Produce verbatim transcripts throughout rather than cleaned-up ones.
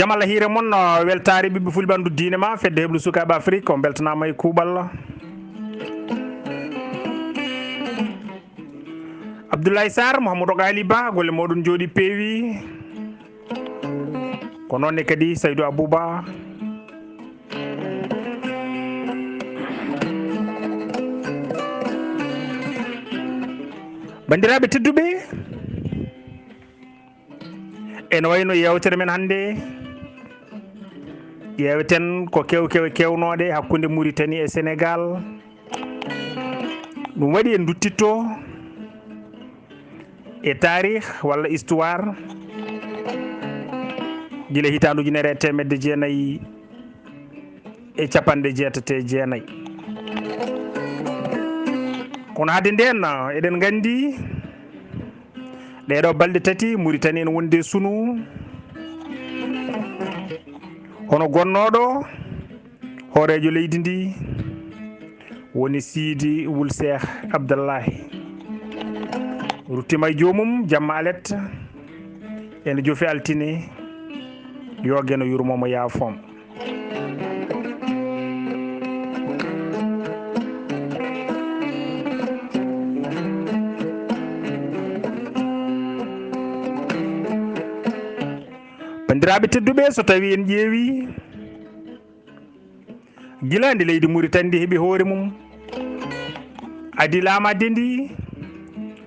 Kam Allah hiire mon, uh, weltaare ɓiɓɓe fulɓe ɓanndu diine ma, fedde heblu sukaaɓe Afrik, on mbeltanaama e kuuɓal. Abdoulaye Sarr, Mouhamadou Ghali Ba, golle moɗon njooɗi peewi. Ko noon ne kadi Saydou Abouba. Banndiraaɓe tedduɓe, ene wayno yeewtere men hannde, ƴeeweten ko kew kewe kewnooɗe hakkunde Mauritanie e Sénégal. Ɗum waɗi en nduttitto e taarih walla histoire gila hitaande ujunere e teemedde jeenayi e capanɗe jeetati e jeenayi. Kono hade ndeen, eɗen nganndi ɗeeɗo balɗe tati Mauritanie ene wondi e sunu. Hono gonnooɗo hooreejo leydi ndi woni Siidi Wul Seeh Abdallahi. Ruttima e joomum jamma alet, ene jofi altine, yo Geno yurmo mo yaafo mo. Banndiraaɓe tedduɓe, so tawii en ƴeewii, gila nde leydi Mauritanie ndi heɓi hoore mum, adii laamaade ndi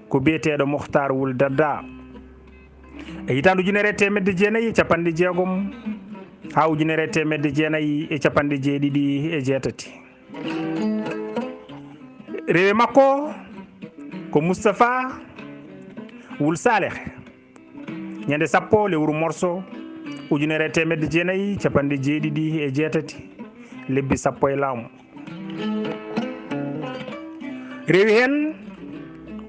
ko biyeteeɗo Muhtar Wul Dadda. E hitaande ujunere e teemedde jeenayi e capanɗe jeegom haa ujunere e teemedde jeenayi e capanɗe jeeɗiɗi e jeetati. Rewi makko ko Moustapha Wul Saleh. Ñande sappo lewru morso ujunere e teemedde jeenayi capanɗe jeeɗiɗi e jeetati, lebbi sappo e laamu. Rewi heen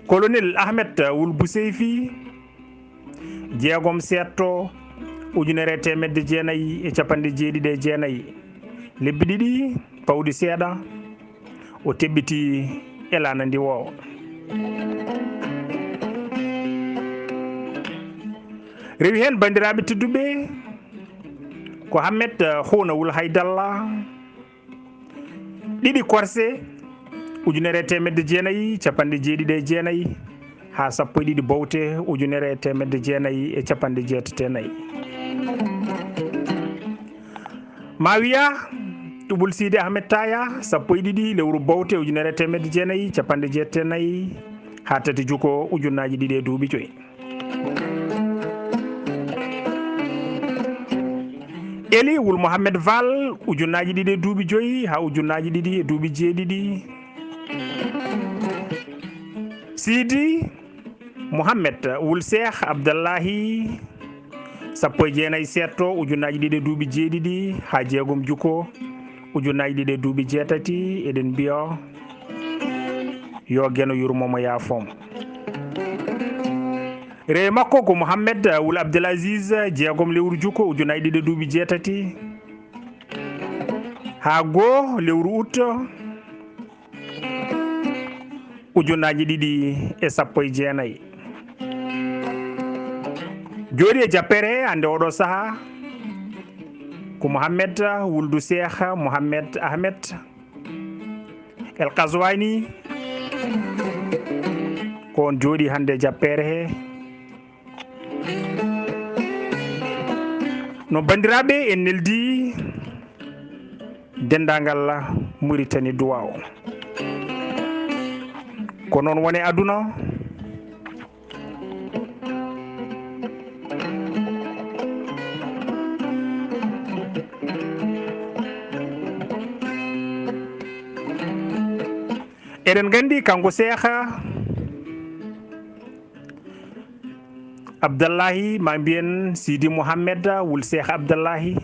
Colonel Ahmed Wul Buseyfi, jeegom seetto ujunere e teemedde jeenayi e capanɗe jeeɗiɗi e jeenayi, lebbi ɗiɗi pawɗi seeɗa, o teɓɓiti e laana ndiwoowa. Rewi heen banndiraaɓe tedduɓe ko Ahmed Houna Wul Haydalla, ɗiɗi korse ujunere e teemedde jeenayi capanɗe jeeɗiɗi e jeenayi haa sappo e ɗiɗi bowte ujunere e teemedde jeenayi e capanɗe jeetati e nayi. Mawiya Tubul Sidi Ahmed Taya, sappo e ɗiɗi lewru bowte ujunere e teemedde jeenayi capanɗe jeetati e nayi haa tati juko ujunnaaji ɗiɗi e duuɓi joyi. Eli Wul Mohammed Val, ujunnaaji ɗiɗi e duuɓi joyi haa ujunnaaji ɗiɗi e duuɓi jeeɗiɗi. Sidi Mohammed Wul Seeh Abdallahi, sappo e jeenayi seetto ujunnaaji ɗiɗi e duuɓi jeeɗiɗi haa jeegom juko ujunnaaji ɗiɗi e duuɓi jeetati, eɗen mbiya yo Geno yurmo mo yaafo mo. Rewi makko ko Mohammed Wul Abdel Aziz, jeegom lewru juko ujunnaaji ɗiɗi e duuɓi jeetati haa goo lewru ut ujunnaaji ɗiɗi e sappo e jeenayi. Jooɗi e jappeere hannde oɗo sahaa ko Mohammed Wuldu Seeh Mohammed Ahmed El Qazwani, ko on jooɗi hannde e jappeere he. No banndiraaɓe, en neldi denndaangal Mauritanie duwaaw. Ko noon woni aduna. Eɗen nganndi kanko Seeha Abdallahi, ma mbiyen Sidi Mouhamed Wul Seeha Abdallahi,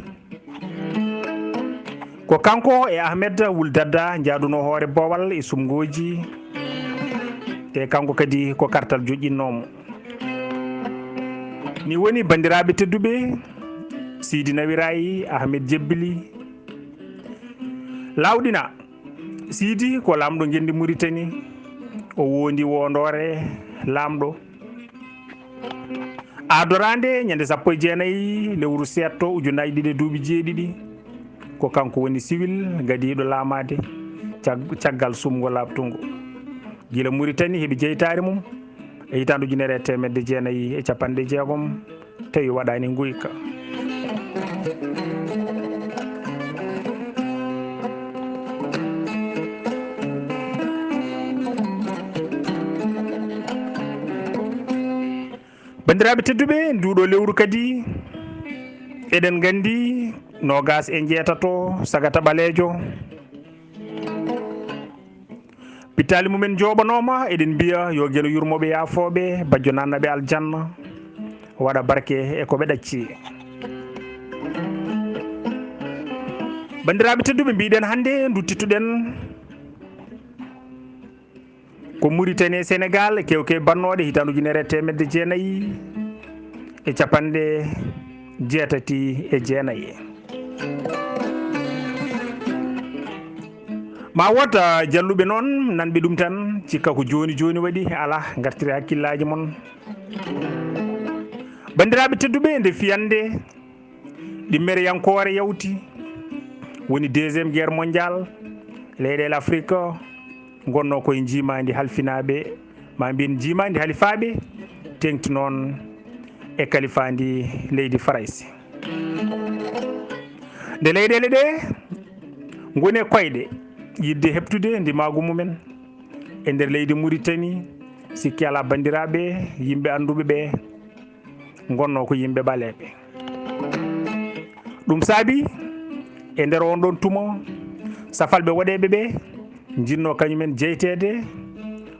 ko kanko e Ahmed Wul Dadda njaaduno hoore Boowal e sumngooji, te kanko kadi ko kartal joƴƴinnoomo. Ni woni, banndiraaɓe tedduɓe, Sidi nawiraayi, Ahmed jebbili. Laawɗina, Sidi ko laamɗo ngenndi Muritani, o wondi wondoore laamɗo. Aadoraande ñande sappo e jeenayi lewru seeɗto, ujunaaji ɗiɗi e duuɓi jeeɗiɗi, ko kanko woni siwil gadiiɗo laamaade cag-, caggal suɓngo laaɓtungo. Gila Muritani heɓi jeytaare mum e hitaande ujunere e teemedde jeenayi e capanɗe jeegom, tawi waɗaani nguyka. Banndiraaɓe tedduɓe, nduuɗo lewru kadi, eɗen nganndi noogaas e njeetato sagata ɓaleejo. Pittaali mumen njooɓanooma, eɗen mbiya yo Geno yurmo ɓe, yaafo ɓe, Bajjo nanna ɓe aljanna, waɗa barke e ko ɓe ɗacci. Banndiraaɓe tedduɓe, mbiɗen hannde nduttituɗen ko Muritani e Senegaal, kewkewe bannooɗe hitaande ujunere e teemedde jeenayi e capanɗe jeetati e jeenayi. Ma wood, ah, jalluɓe noon, nanɓe ɗum tan, cikka ko jooni jooni waɗi, alaa, ngartire hakkillaaji mon. Banndiraaɓe tedduɓe, nde fiyannde ɗimmereyankoore yawti, woni deuxième guerre mondiale, leyɗeele Afrik ngonnoo koye njiimaandi halfinaaɓe, maa mbiyen njiimaandi halifaaɓe, teeŋti noon e kalifaandi leydi Farayse. Nde leyɗeele ɗe ngoni e koyɗe yiɗde heɓtude ndimaagu mumen e nder leydi Muritani, sikki alaa, banndiraaɓe, yimɓe annduɓe ɓe ngonnoo ko yimɓe ɓaleeɓe. Ɗum saabi e nder on ɗon tuma, safalɓe woɗeeɓe ɓe njinnoo kañumen jeyteede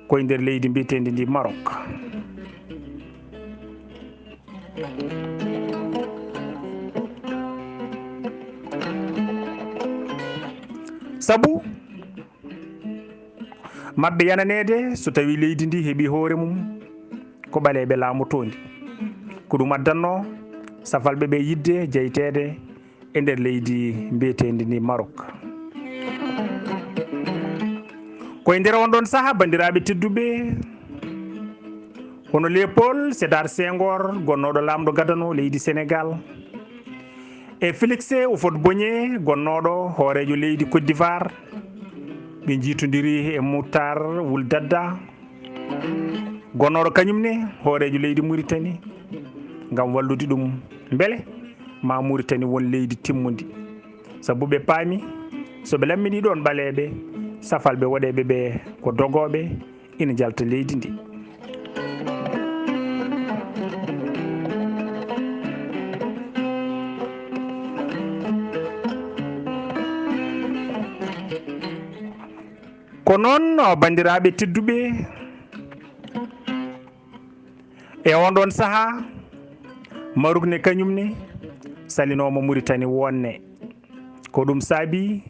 koye nder leydi mbiyeteendi ndi Maroc. Sabu maɓɓe yananeede so tawii leydi ndi heɓii hoore mum ko ɓaleeɓe laamotoo ndi. Ko ɗum addannoo safalɓe ɓe yiɗde jeyteede e nder leydi mbiyeteendi ndi Maroc. Ko e nder on ɗon saha, banndiraaɓe tedduɓe, hono Léopold Sédar Senghor, gonnooɗo laamɗo gadano leydi Senegaal, e Félix Houphouët-Boigny, gonnooɗo hooreejo leydi Côte d'Ivoire, ɓe njiitondiri e Moutar Wul Dadda, gonnooɗo kañum ne hooreejo leydi Muritani, ngam wallude ɗum mbele ma Muritani won leydi timmundi. Sabu ɓe paami, so ɓe lamminii ɗoon ɓaleeɓe, safalɓe woɗeeɓe ɓe ko dogooɓe, ina njalta leydi ndi. Ko noon, banndiraaɓe tedduɓe, e on ɗon sahaa, Maruk ne kañum ne salinooma Muritani wonne. Ko ɗum saabi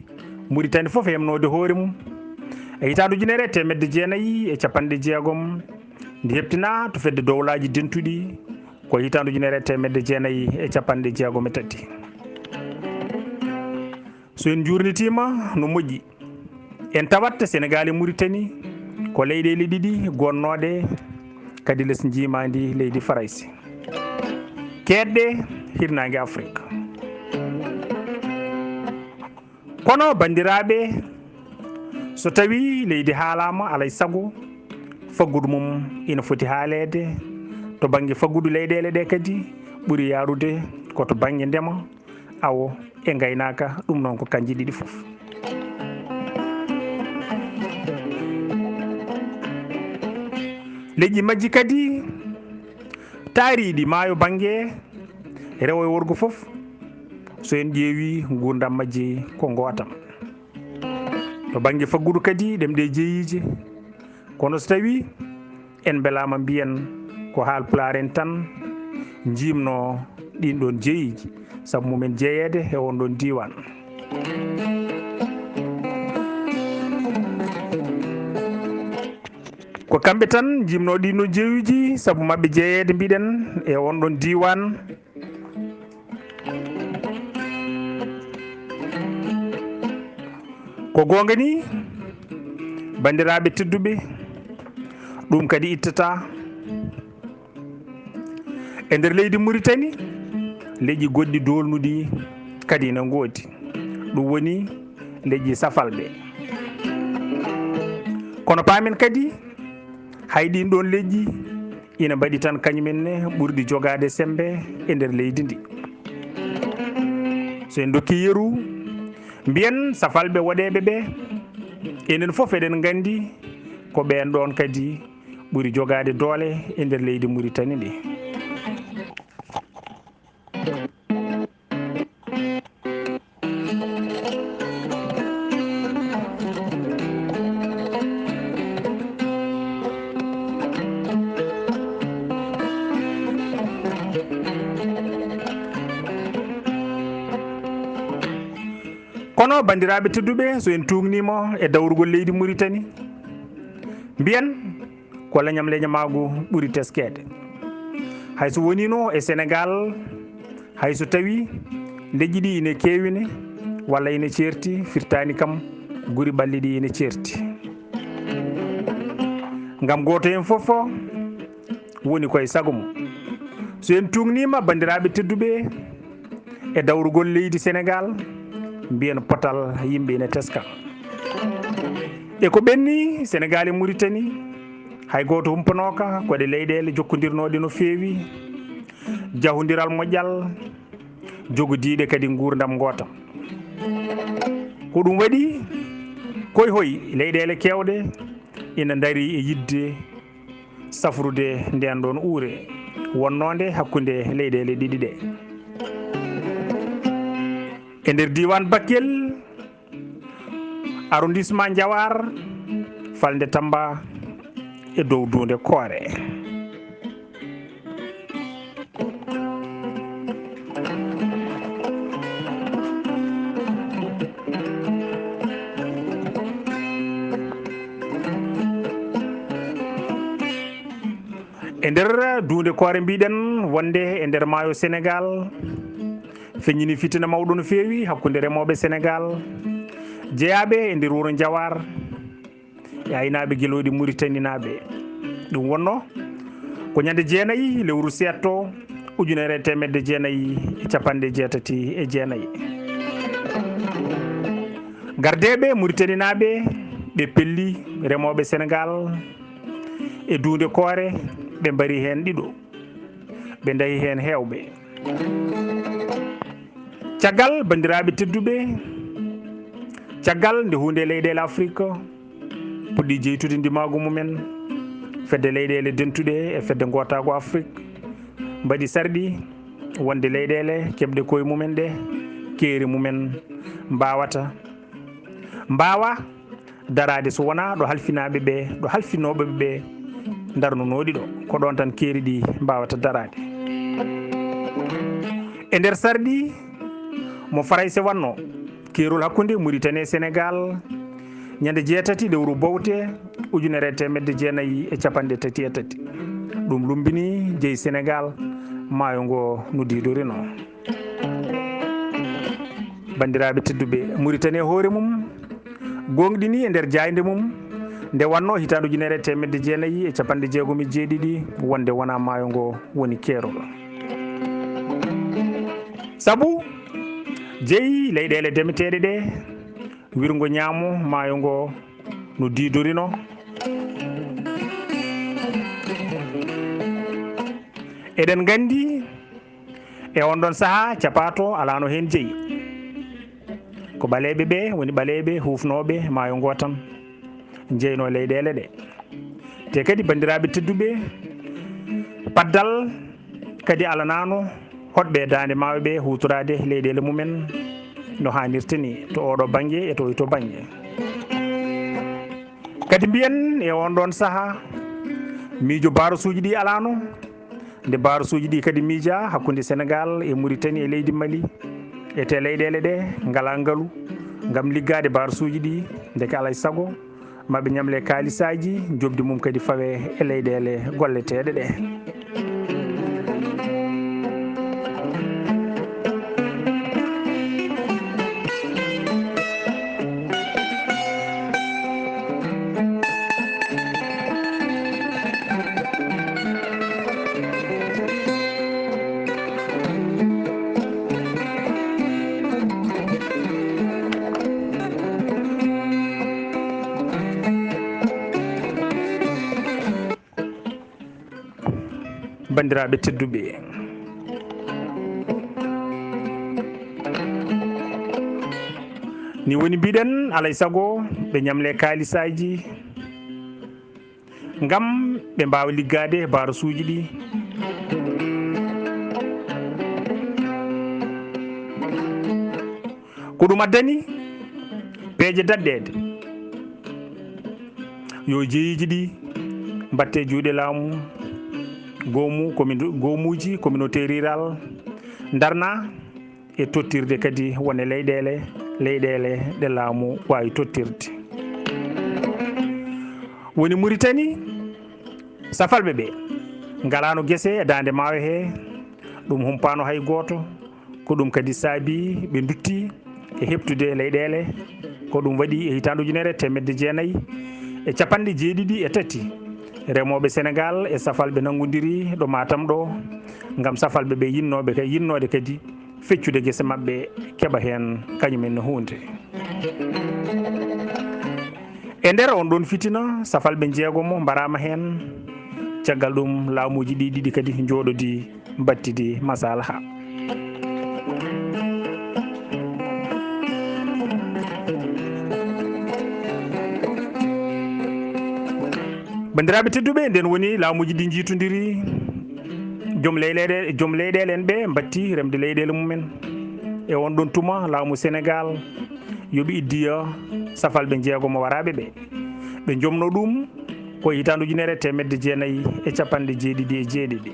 Muritani fof heɓnoode hoore mum e hitaande ujunere e teemedde jeenayi e capanɗe jeegom, ndi heɓtinaa to fedde dowlaaji dentuɗi ko hitaande ujunere e teemedde jeenayi e capanɗe jeegom e tati. So en njuurnitiima no moƴƴi, en tawat Senegaal e Muritani ko leyɗeele ɗiɗi gonnooɗe kadi les njiimaandi leydi Farayse, keedɗe hirnaange Afrik. Kono, banndiraaɓe, so tawii leydi haalaama, alay sago faggudu mum ina foti haaleede. To bannge faggudu leyɗeele ɗe kadi, ɓuri yaarude ko to bannge ndema, awo e ngaynaaka, ɗum noon ko kanji ɗiɗi fof. Leƴƴi majji kadi taariiɗi maayo bannge rewo e worgo fof, so en ƴeewi nguurndam majji ko ngootam. To bannge faggudu kadi ɗemɗe jeeyiije, kono so tawii en mbelaama mbiyen ko Haalpulaar en tan njiimnoo ɗiin ɗoon jeeyiiji, sabu mumen jeyeede e oon ɗoon diiwaan. Ko kamɓe tan njiimnoo ɗiin ɗoon jeeyiiji, sabu maɓɓe jeyeede, mbiɗen, e oon ɗoon diiwaan. Ko goonga ni, banndiraaɓe tedduɓe, ɗum kadi ittataa. E nder leydi Muritani, leƴƴi goɗɗi doolnuɗi kadi ina ngoodi. Ɗum woni leƴƴi safalɓe. Kono paamen kadi, hay ɗiin ɗoon leƴƴi ina mbaɗi tan kañum en ne ɓurɗi jogaade semmbe e nder leydi ndi. So en ndokkii yeru, mbiyen safalɓe woɗeeɓe ɓe, enen fof eɗen nganndi ko ɓeen ɗoon kadi ɓuri jogaade doole e nder leydi Muritani ndi. Kono, banndiraaɓe tedduɓe, so en tuugniima e dawrugol leydi Muritani, mbiyen ko leñam leñamaagu ɓuri teskeede. Hay so woniino e Senegaal, hay so tawii leƴƴi ɗi ina keewi ne, walla ina ceerti, firtaani kam guri ɓalli ɗi ina ceerti. Ngam gooto heen fof woni koye sago mum. So en tuugniima, banndiraaɓe tedduɓe, e dawrugol leydi Senegaal, mbiyen potal yimɓe ina teska. E ko ɓenni Senegaal e Muritani, hay gooto humpanooka ko ɗe leyɗeele jokkondirnooɗe no feewi, jahondiral moƴƴal, jogodiiɗe kadi nguurndam ngootam. Ko ɗum waɗi, koy hoy leyɗeele keewɗe ina ndarii e yiɗde safrude ndeen ɗoon uure wonnoonde hakkunde leyɗeele ɗiɗi ɗe. E nder diiwaan Bakkel, arrondissement Njawaar, falnde Tamba e dow duunde Koore. E nder duunde Koore, mbiɗen wonde e nder maayo Senegaal, feññini fitina mawɗo no feewi hakkunde remooɓe Senegaal jeyaaɓe e nder wuro Njawaar e aynaaɓe gelooɗi Muritaninaaɓe. Ɗum wonnoo ko ñande jeenayi lewru seeɗto, ujunere e teemedde jeenayi e capanɗe jeetati e jeenayi. Gardeeɓe Muritaninaaɓe ɓe pelli remooɓe Senegaal e duunde Koore, ɓe mbari heen ɗiɗo, ɓe ndahi heen heewɓe. Caggal, banndiraaɓe tedduɓe, caggal nde huunde leyɗeele Afrik puɗɗi jeytude ndimaagu mumen, fedde leyɗeele dentuɗe e fedde ngootaagu Afrik mbaɗi sarɗi wonde leyɗeele keɓɗe koye mumen ɗe, keeri mumen mbaawata, mbaawa daraade so wonaa ɗo halfinaaɓe ɓe, ɗo halfinooɓe ɓe ndarnunooɗi ɗo. Ko ɗoon tan keeri ɗi mbaawata daraade. E nder sarɗi mo Farayse wannoo, keerol hakkunde Muritani e Senegaal, ñande jeetati lewru Bowte, ujunere e teemedde jeenayi e capanɗe tati e tati. Ɗum lumbini jeyi Senegaal, maayo ngo no diidorinoo. Banndiraaɓe tedduɓe, Muritani e hoore mum gooŋɗini e nder jaaynde mum nde wannoo hitaande ujunere e teemedde jeenayi e capanɗe jeegom e jeeɗiɗi wonde wonaa maayo ngo woni keerol. Sabu jeyi leyɗeele demeteeɗe ɗe, wirngo ñaamo maayo ngo no diidorinoo. Eɗen nganndi e on ɗon sahaa, capaato alaano heen jeyi. Ko ɓaleeɓe ɓe woni ɓaleeɓe huufnooɓe maayo ngo tan njeynoo leyɗeele ɗe. Te kadi, banndiraaɓe tedduɓe, paddal kadi alanaano hoɗɓe e daande maayo ɓe huutoraade leyɗeele mumen no haanirta ni, to ooɗo bannge e to oyto bannge. Kadi mbiyen e on ɗon sahaa, miijo barrage-uji ɗi alaano, nde barrage-uji ɗi kadi miija hakkunde Senegaal e Muritani e leydi Mali, e te leyɗeele ɗe ngalaa ngalu ngam liggaade barrage-uji ɗi, ndeke alaa e sago maa ɓe ñamle kaalisaaji, njoɓdi mum kadi fawe e leyɗeele golleteeɗe ɗe. Banndiraaɓe tedduɓe, ni woni mbiɗen, alay sago ɓe ñamle kaalisaaji ngam ɓe mbaawa liggaade barasuuji ɗi. Ko ɗum addani peeje daɗɗeede. Yo jeeyiiji ɗi mbatte juuɗe laamu, goomu, commune, goomuuji, communauté rurale, ndarna e tottirde kadi wone leyɗeele, leyɗeele ɗe laamu waawi tottirde. Woni Muritani, safalɓe ɓe ngalaano gese e daande maayo he, ɗum humpaano hay gooto. Ko ɗum kadi saabi ɓe ndutti e heɓtude leyɗeele. Ko ɗum waɗi e hitaande ujunere teemedde jeenayi e capanɗe jeeɗiɗi e tati, remooɓe Senegaal e safalɓe nanngondiri ɗo Matam ɗo, ngam safalɓe ɓe yinnooɓe ka-, yinnoode kadi feccude gese maɓɓe, keɓa heen kañum en huunde. E nder on ɗon fitina, safalɓe njeegomo mbaraama heen. Caggal ɗum, laamuuji ɗi ɗiɗi kadi njooɗodii, mbattidi masalaha. Banndiraaɓe tedduɓe, nden woni laamuuji ɗi njiitondiri, joom leyɗeele, joom leyɗeele en ɓe mbatti remde leyɗeele mumen. E on ɗon tuma, laamu Senegaal yoɓi iddiya safalɓe njeegomo waraaɓe ɓe. Ɓe jomno ɗum ko hitaande ujunere teemedde jeenayi e capanɗe jeeɗiɗi e jeeɗiɗi.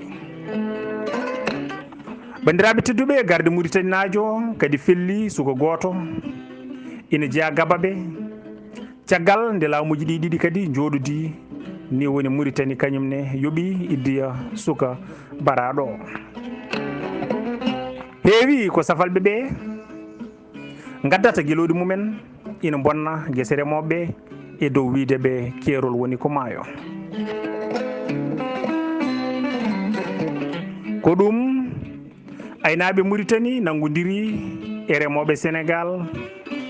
Banndiraaɓe tedduɓe, garde Muritaninaajo kadi felli suka gooto ina jeyaa gabaɓe. Caggal nde laamuuji ɗi ɗiɗi kadi njooɗodii, ni woni Muritani kañum ne yoɓi iddiya suka baraaɗo o. Heewi ko safalɓe ɓe ngaddata gelooɗi mumen, ina mbonna gese remooɓe e dow wiyde ɓe keerol woni ko maayo. Ko ɗum aynaaɓe Muritani nanngondiri e remooɓe Senegaal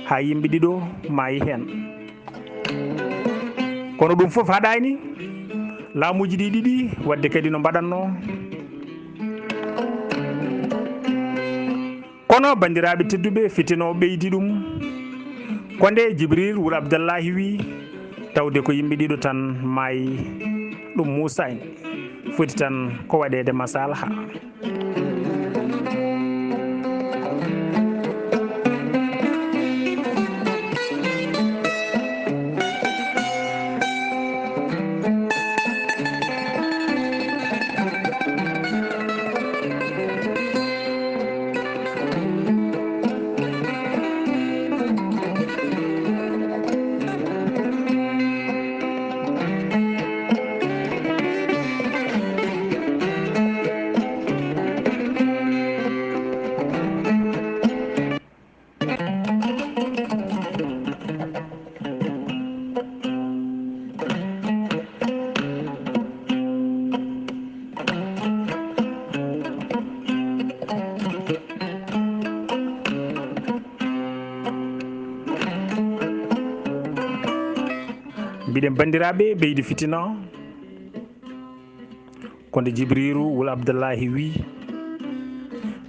haa yimɓe ɗiɗo maayi heen. Kono ɗum fof haɗaani laamuuji ɗi ɗiɗi waɗde kadi no mbaɗatnoo. Kono, banndiraaɓe tedduɓe, fitina o ɓeydi ɗum. Ko nde Jibril wul Abdallahi wi, tawde ko yimɓe ɗiɗo tan maayi, ɗum Muusa en, foti tan ko waɗeede masalaha. Mbiɗen banndiraaɓe ɓeydi fitina. Ko nde Jibriiru wul Abdullaahi wii,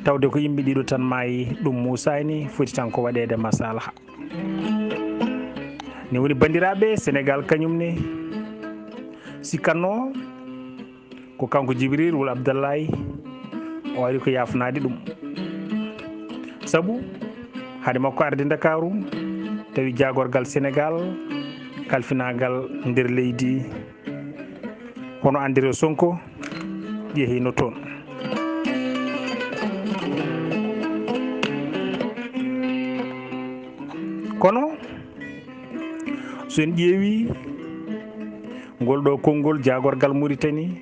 tawde ko yimɓe ɗiɗo tan maayi, ɗum muusaani, foti tan ko waɗeede masalaha. Ne woni, banndiraaɓe, Senegaal kañum ne sikkatnoo ko kanko Jibriiru wul Abdullaahi, o ari ko yaafnaade ɗum. Sabu hade makko arde Ndakaaru, tawi jaagorgal Senegaal kalfinaagal nder leydi, hono André Sonko, yehiino toon. Kono, so en ƴeewi ngol ɗo konngol jaagorgal Muritani,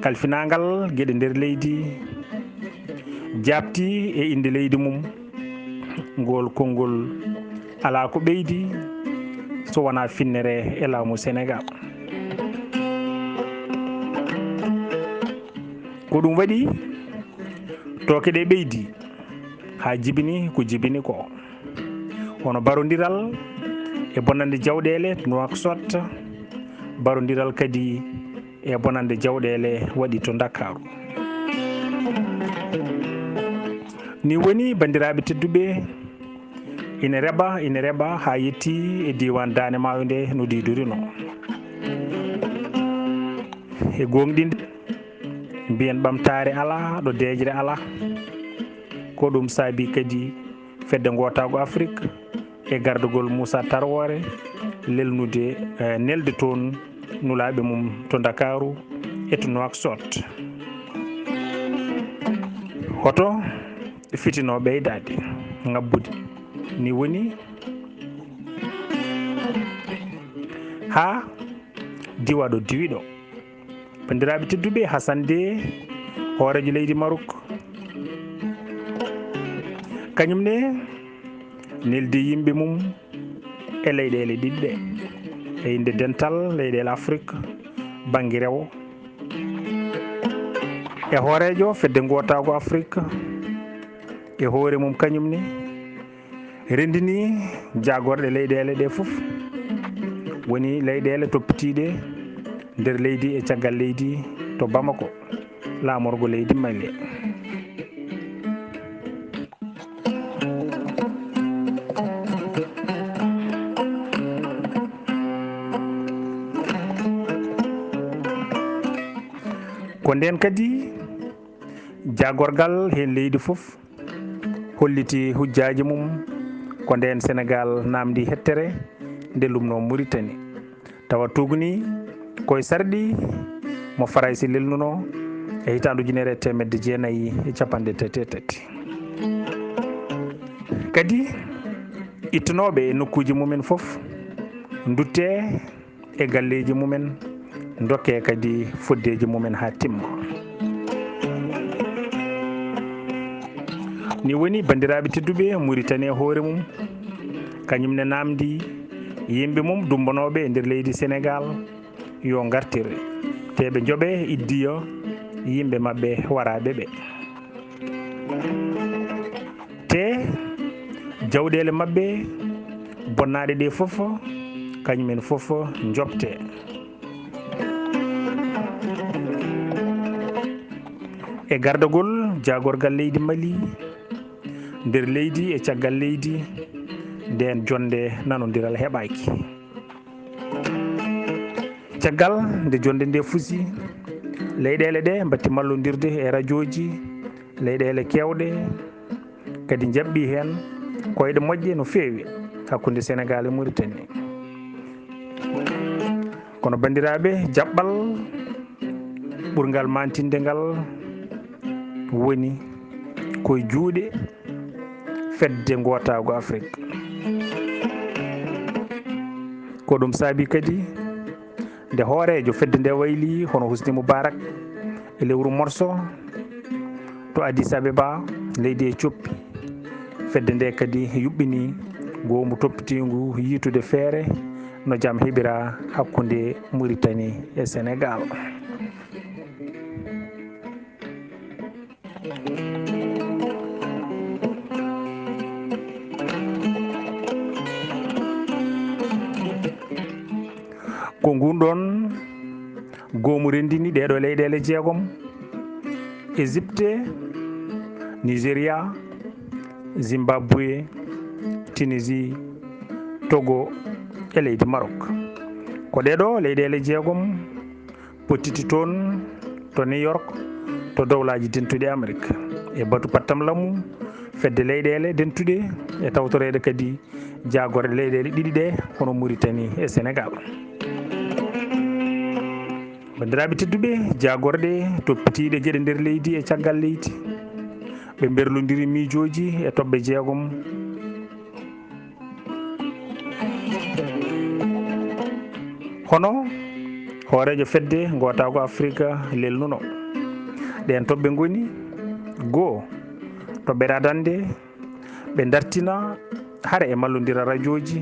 kalfinaangal geɗe nder leydi, jaabti e innde leydi mum, ngol konngol alaa ko ɓeydi so wonaa finnere e laamu Senegaal. Ko ɗum waɗi tooke ɗe ɓeydi haa jibini ko jibini ko, hono barondiral e bonnande jawɗeele to Nouakchott, barondiral kadi e bonannde jawɗeele waɗi to Ndakaaru. Ni woni, banndiraaɓe tedduɓe, ina reɓa, ina reɓa haa yettii e diiwaan Daande Maayo nde no diidorino. E gooŋɗinde, mbiyen ɓamtaare alaa, ɗo deeƴre alaa. Ko ɗum saabii kadi Fedde Ngootaagu Afrik e gardagol Muusaa Tarwoore lelnude, eh, nelde toon nulaaɓe mum to Ndakaaru e to Nouakchott. Hoto fitino ɓeydaade ŋabbude. Ni woni haa diwa ɗo diwi ɗo. Banndiraaɓe tedduɓe, Hasan Dee, hooreejo leydi Maruk, kañum ne neldi yimɓe mum e leyɗeele ɗiɗi ɗe, e innde Dental Leyɗeele Afrik bannge rewo, e hooreejo Fedde Ngootaagu Afrik e hoore mum kañum ne, renndini jaagorɗe leyɗeele ɗe fof, woni leyɗeele toppitiiɗe nder leydi e caggal leydi to Bamako, laamorgo leydi Mali. Ko ndeen kadi jaagorgal heen leydi fof holliti hujjaaji mum, ko ndeen Senegaal naamndi hettere nde lumnoo Muritani. Tawa tuugni ko e sarɗi mo Farayse lelnunoo e hitaande ujunere e teemedde jeenayi e capanɗe tati e tati. Kadi ittunooɓe e nokkuuji mumen fof nduttee e galleeji mumen, ndokkee kadi foddeeji mumen haa timma. Ni woni, banndiraaɓe tedduɓe, Muritani e hoore mum, kañum ne naamndi yimɓe mum dummbanooɓe e nder leydi Senegaal yo ngartir, te ɓe njoɓe iddiyo yimɓe maɓɓe waraaɓe ɓe. Te jawɗeele maɓɓe bonnaaɗe ɗe fof, kañum en fof njoɓte. E gardagol jaagorgal leydi Mali, nder leydi e caggal leydi, ndeen jonnde nanondiral heɓaaki. Caggal nde jonnde nde fusi, leyɗeele ɗe mbatti mallondirde e rajooji, leyɗeele keewɗe kadi njaɓɓi heen koyɗe moƴƴe no feewi hakkunde Senegaal e Muritani. Kono banndiraaɓe, jaɓɓal ɓurngal maantinde ngal woni koye juuɗe Fedde Ngootaagu Afrik. Ko ɗum saabii kadi nde hooreejo fedde nde wayli hono Husni Mubarak e lewru morso to Addis Abeba, leydi Ethiopie. Fedde nde kadi yuɓɓini goomu toppitiingu yiytude feere no jam heɓira hakkunde Muritani e Senegaal. Ko ngun ɗon goomu renndini ɗee ɗoo leyɗeele jeegom: Égypte, Nigeria, Zimbabwe, Tunisie, Togo e leydi Maroc. Ko ɗee ɗoo leyɗeele jeegom pottiti toon to New York, to Dowlaaji Dentuɗi Amerik, e batu pattamlamu Fedde Leyɗeele Dentuɗe, e tawtoreede kadi jaagorɗe leyɗeele ɗiɗi ɗe, hono Muritani e Senegaal. Banndiraaɓe tedduɓe, jaagorɗe toppitiiɗe geɗe nder leydi e caggal leydi, ɓe mberlondiri miijooji e toɓɓe jeegom. Hono hooreejo Fedde Ngootaagu Afirika lelnuno, ɗeen toɓɓe ngoni: goo, toɓɓere adannde, ɓe dartina hare e mallondiral rajooji;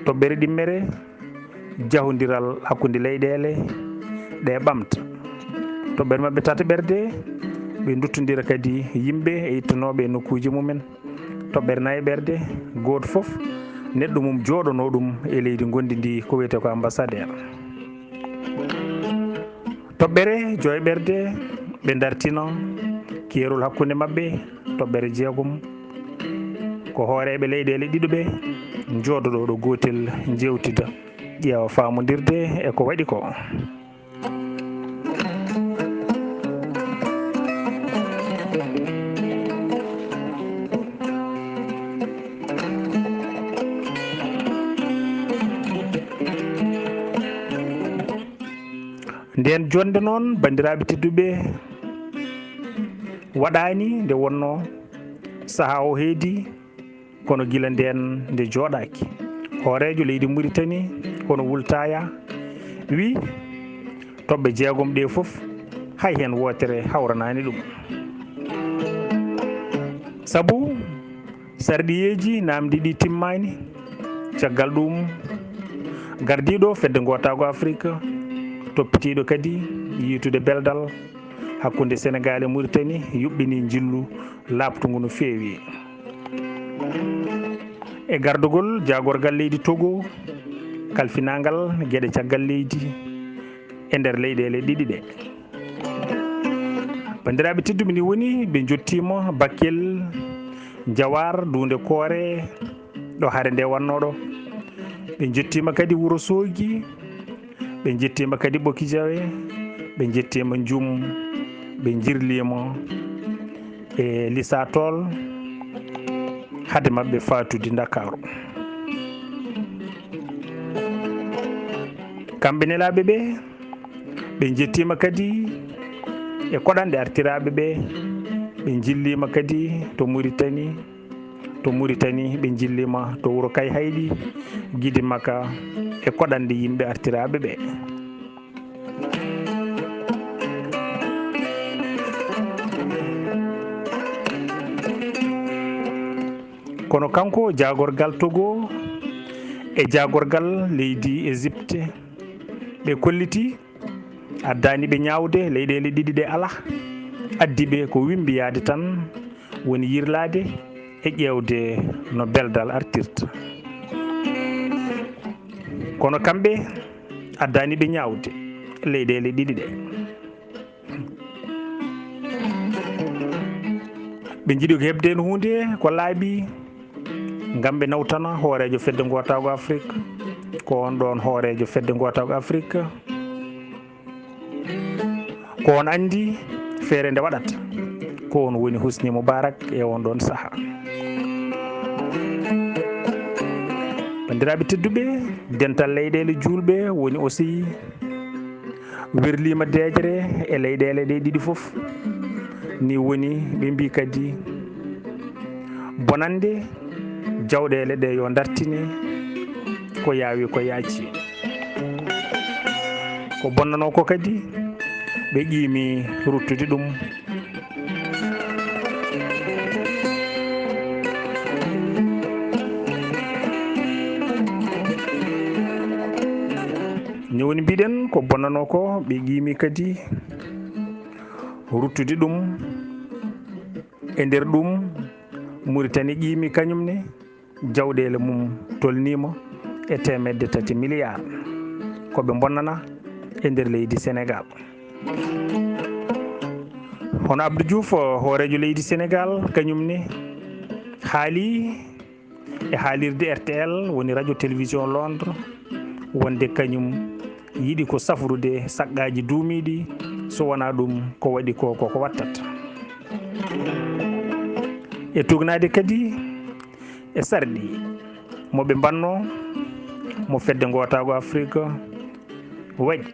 toɓɓere ɗimmere, jahondiral hakkunde leyɗeele ɗe ɓamta; toɓɓere maɓɓe tataɓerde, ɓe nduttondira kadi yimɓe e ittanooɓe e nokkuuji mumen; toɓɓere nayaɓerde, gooto fof neɗɗo mum jooɗanoo ɗum e leydi ngonndi ndi, ko wiyetee ko ambassadeur. Toɓɓere joyɓerde, ɓe ndartina keerol hakkunde maɓɓe, toɓɓere jeegom. Ko hooreeɓe leyɗeele ɗiɗo ɓe njooɗoɗo ɗo gootel, njeewtida, ƴeewa faamondirde e ko waɗi ko. Ndeen jonnde noon, banndiraaɓe tedduɓe, waɗaani nde wonnoo sahaa o heedi, kono gila ndeen nde jooɗaaki. Hooreejo leydi Muritani, hono Wul Taaya, wi toɓɓe jeegom ɗe fof, hay heen wootere hawranaani ɗum. Sabu sarɗiyeeji naamndi ɗi timmaani. Caggal ɗum, gardiiɗo Fedde Ngootaagu Afirka, toppitiiɗo kadi yiytude beldal hakkunde Senegaal e Muritani, yuɓɓini njillu laaɓtungu no feewi. E gardagol jaagorgal leydi Togo, kalfinaangal geɗe caggal leydi e nder leyɗeele ɗiɗi ɗe. Banndiraaɓe tedduɓe, ni woni ɓe njottiima Bakel, Njawaar, Duunde Koore, ɗo hare nde wannoo ɗo. Ɓe njottiima kadi Wuro Soogi, ɓe njottiima kadi Ɓoki Jawe, ɓe njottiima Njum, ɓe njirliima e Lisatol, hade maɓɓe faatude Ndakaaru. Kamɓe nelaaɓe ɓe, ɓe njettiima kadi e koɗanɗe artiraaɓe ɓe, ɓe njilliima kadi to Muritani, to Muritani ɓe njilliima to wuro Kayhayɗi, Gidimaka e koɗanɗe yimɓe artiraaɓe ɓe. Kono kanko jaagorgal Togo e jaagorgal leydi Égypte, ɓe kolliti addaani ɓe ñaawde leyɗeele ɗiɗi ɗe alaa, addi ɓe ko wimmbiyaade tan woni yirlaade e ƴeewde no beldal artirta. Kono kamɓe addaani ɓe ñaawde leyɗeele ɗiɗi ɗe. Ɓe njiɗi ko heɓde heen huunde ko laaɓi, ngam ɓe nawtana hooreejo Fedde Ngootaagu Afrik, ko oon ɗoon hooreejo Fedde Ngootaagu Afrik, ko on anndi feere nde waɗata, ko on woni Husni Mubarak e on ɗoon sahaa. Banndiraaɓe tedduɓe, dental leyɗeele juulɓe woni O C I, wirliima deeƴre e leyɗeele ɗe ɗiɗi fof. Ni woni ɓe mbii kadi bonannde jawɗeele ɗe yo ndartine ko yaawi ko yaaci. Ko bonnanoo ko kadi ɓe qiimi ruttude ɗum. Ni woni mbiɗen ko bonnanoo ko ɓe qiimi kadi ruttude ɗum. E nder ɗum, Muritani qiimi kañum ne jawɗeele mum tolniima e teemedde tati miliyaar ko ɓe bonnana e nder leydi Senegaal. Hono Abdou Diouf, hooreejo leydi Senegaal, kañum ne haali e haalirde R T L, woni Radio Télévision Londres, wonde kañum yiɗi ko safrude saqqaaji duumiiɗi, so wonaa ɗum ko waɗi ko, ko ko wattata. E tuugnaade kadi e sarɗi mo ɓe mbannoo, mo Fedde Ngootaagu Afirka waɗi.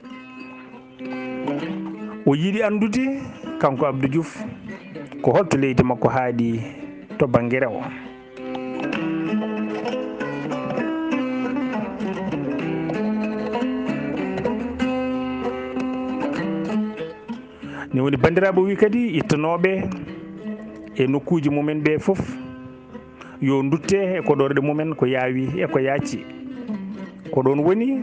O yiɗi anndude, kanko Abdou Diouf, ko holto leydi makko haaɗi to bannge rewo. Ni woni banndiraaɓe o wi kadi ittanooɓe e nokkuuji mumen ɓe fof, yo ndutte e koɗorɗe mumen ko yaawi e ko yaaci. Ko ɗoon woni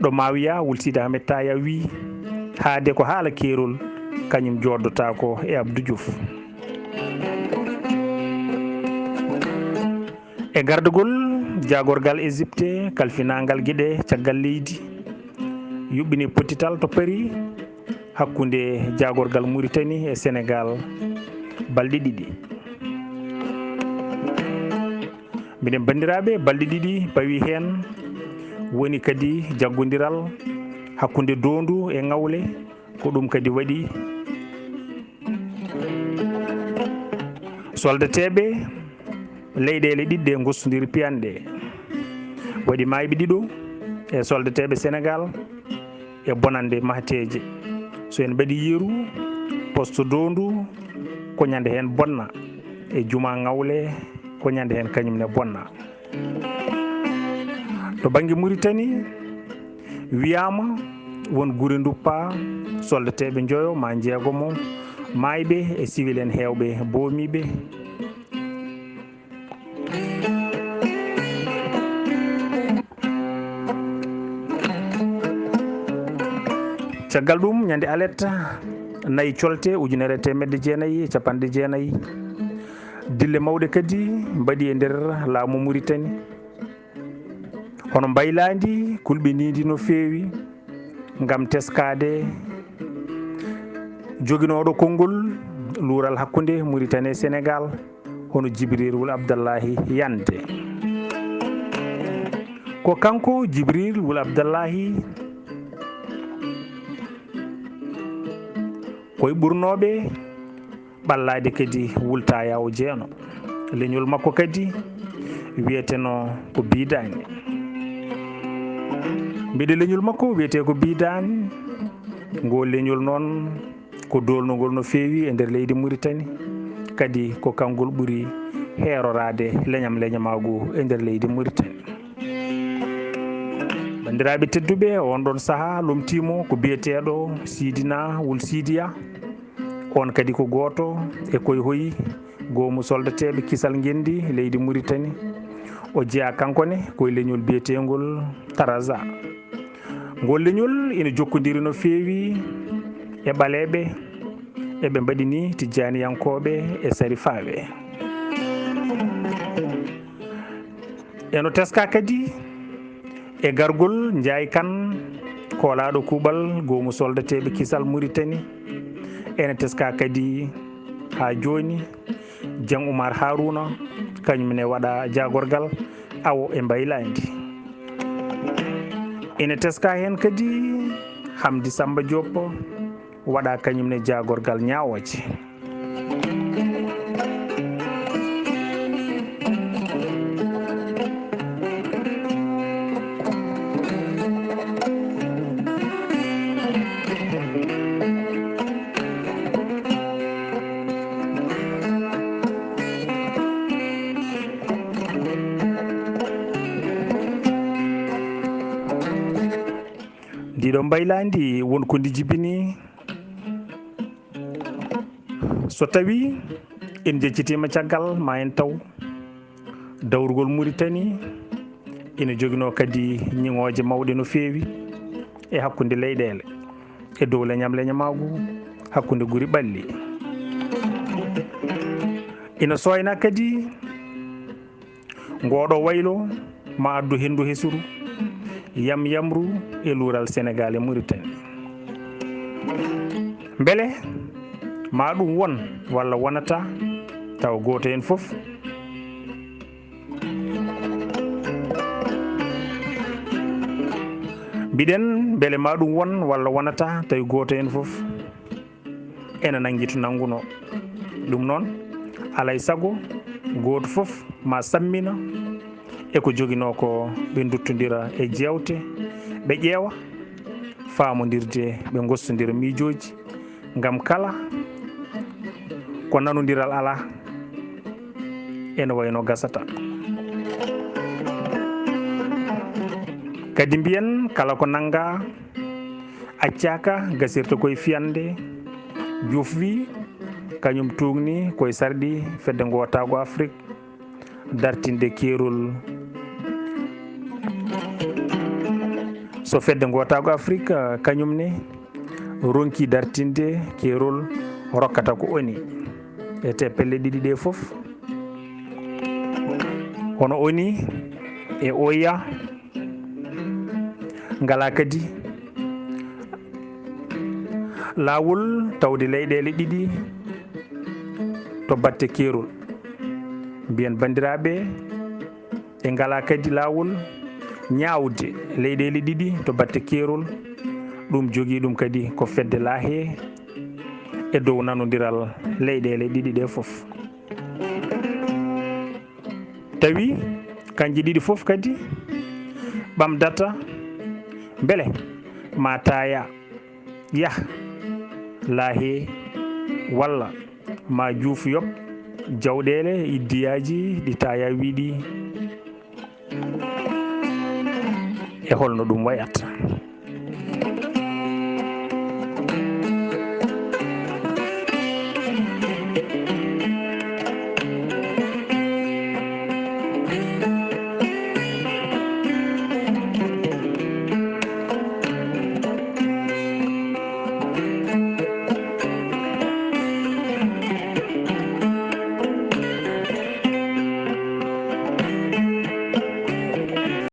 ɗo Maawiya Wul Sidi Ahmed Taaya wii, haade ko haala keerol, kañum jooɗotaako e Abdou Diouf. E gardagol jaagorgal Égypte kalfinaangal geɗe caggal leydi, Yuɓɓini pottital to Paris hakkunde jaagorgal Mauritanie e Sénégal balɗe ɗiɗi. Mbiɗen banndiraaɓe, balɗe ɗiɗi pawi heen, woni kadi jaggondiral hakkunde Doondu e Ŋawle, ko ɗum kadi waɗi soldateeɓe leyɗeele ɗiɗɗe ngostondiri piyanɗe. Waɗi maayɓe ɗiɗo e soldateeɓe Senegaal e bonannde mahateeje. So en mbaɗi yeru, poste Doondu ko ñande heen bonna, e juma Ŋawle ko ñande heen kañum ne bonna. To bannge Mauritanie, wiyaama won gure nduppa soldateeɓe njoyo ma njeegomo maayɓe e civil en heewɓe boomiiɓe. Caggal ɗum, ñande alet nayi colte ujunere e teemedde jeenayi e capanɗe jeenayi, dille mawɗe kadi mbaɗi e nder laamu Mauritanie. Hono mbaylaandi kulɓiniindi no feewi ngam teskaade joginooɗo konngol luural hakkunde Mauritanie e Senegaal, hono Jibril Wul Abdallahi Yante. Ko kanko Jibril Wul Abdallahi koye ɓurnooɓe ɓallaade kadi Wul Tayaawo Jeeno. Leñol makko kadi wiyeteno ko Bidaani. Mbiɗe leñol makko wiyetee ko Bidaani. Ngol leñol noon ko doolnongol no feewi e nder leydi Mauritanie, kadi ko kanngol ɓuri heeroraade leñam leñamaagu e nder leydi Mauritanie. Banndiraaɓe tedduɓe, on ɗon sahaa lomtiimo ko biyeteeɗo Sidina Wul Sidiya. On kadi ko gooto e koye hoyi goomu soldateeɓe kisal ngenndi leydi Mauritanie. O jeyaa kanko ne koye leñol biyeteengol Taraza. Ngol leñol ina jokkondiri no feewi e ɓaleeɓe, eɓe mbaɗi ni tijjaaniyankooɓe e sarifaaɓe. Eno teskaa kadi e gargol Njaay Kan, koolaaɗo kuuɓal goomu soldateeɓe kisal Mauritanie. Ene teskaa kadi haa jooni Jeŋ Umar Haruna, kañum ne waɗa jaagorgal awo e mbaylaandi. Ene teskaa heen kadi Hamdi Samba Diop, waɗa kañum ne jaagorgal ñaawooje. Ndiɗo mbaylaandi won ko ndi jibini. So tawii en njeccitiima caggal, ma en taw dawrugol Mauritanie ina joginoo kadi ñiŋooje mawɗe no feewi e hakkunde leyɗeele, e dow leñam leñamaagu, hakkunde guri ɓalli. Ina sooynaa kadi ngooɗo waylo ma addu henndu hesuru, yam yamru e luural Senegaal e Mauritanie. Mbele ma ɗum won walla wonata taw gooto heen fof? Mbiɗen mbele ma ɗum won walla wonata tawi gooto heen fof ena nanngi to nanngunoo. Ɗum noon, alaa e sago gooto fof ma sammina e ko joginoo ko, ɓe nduttondira e jeewte, ɓe ƴeewa faamondirde, ɓe ngostondira miijooji, ngam kala ko nanondiral alaa, ene wayno gasata. Kadi mbiyen kala ko nanngaa accaaka gasirta koye fiyande. Juuf wi kañum tuugni koye sarɗi fedde ngootaagu Afrik dartinde keerol. So fedde ngootaagu Afrik, eh, kañum ne ronki dartinde keerol, rokkata ko ONU. E te pelle ɗiɗi ɗe fof, hono ONU e OUA, ngalaa kadi Laawol tawde leyɗeele ɗiɗi to batte keerol. Mbiyen banndiraaɓe, ɓe ngalaa kadi laawol ñaawde leyɗeele ɗiɗi to batte keerol. Ɗum jogii ɗum kadi ko fedde Laahee e dow nanondiral leyɗeele ɗiɗi ɗe fof. Tawi kanje ɗiɗi fof kadi ɓamdata mbele ma Taaya yah Laahee walla ma Juuf yoɓ jawɗeele iddiyaaji ɗi Taaya wiɗi e holno ɗum wayata.